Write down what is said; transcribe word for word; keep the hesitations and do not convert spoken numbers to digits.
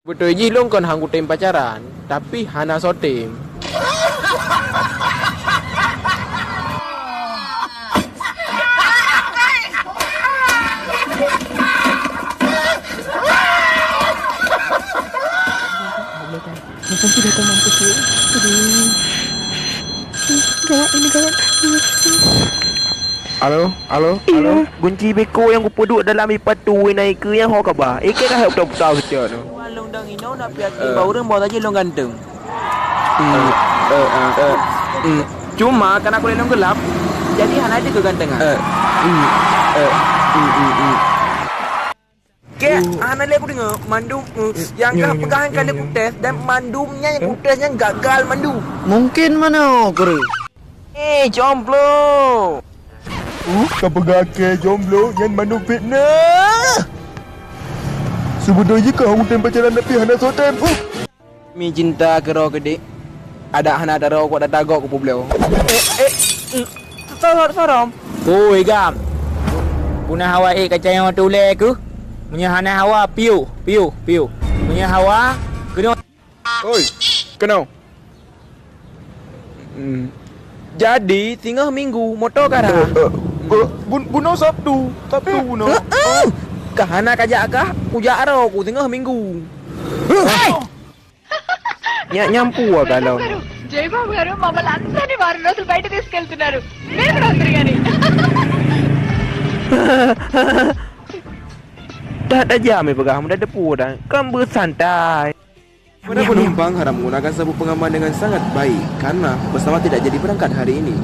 Beutôi jih lôn kon han kutem pacaran, tapi hana soe tem. Macam tu datang mampus tu. Aduh. Gawat ini, gawat. Halo, halo, halo. Iya. Gunci beko nyang kupeuduek dalam ipatu na ikeue nyang ho kaba. Ikeue ka hok puta-puta seucok tu. Wan lôn dang inoe na piak Eh. Bak ureueng bawa saja lôn ganteng. Hmm, eh, eh, eh, hmm. Cuma karena kulit lôn gelap, jadi hana ada kegantengan. Eh, hmm, eh, hmm, hmm, hmm. Kek, hana lé kudeungoe, mandum, eh, nyang ka peugah ka lé kutes dan mandum nyan nyang kutes nyan gagal mandum. Mungkin mano, Guru? Eh, jomblo. Uh, ka peugah keu jomblo nyan mandum fitnah. Seubeutôi jih ka hong tem pacaran tapi hana soe tem. Uh. Mi cinta keudroe keudeh, adak hana taroe kok tatagok keu peubloe. Eh, eh, mm, sorot sorom. Oi gam. Puna hawa ék kacaya tu lé keuh. Meunyoe hana hawa piôh, piôh, piôh. Meunyoe hawa keunoe. Oi, keunoe. Hmm. Jadi singoh minggu moto kara. Eh, eh, eh, bun-, bunoe Sabtu, Sabtu bunoe. Ka hana kajak kah? Kujak aro ku singoh minggu. Nyak nyampu agak lom. Jai babu haru mama lansa ni baru rasul baita di scale tu naru. Ni rasul gani. Dah dah jam ni peugah mudah depu dah. Kan bersantai. Para penumpang harap menggunakan sabuk pengaman dengan sangat baik karena pesawat tidak jadi berangkat hari ini.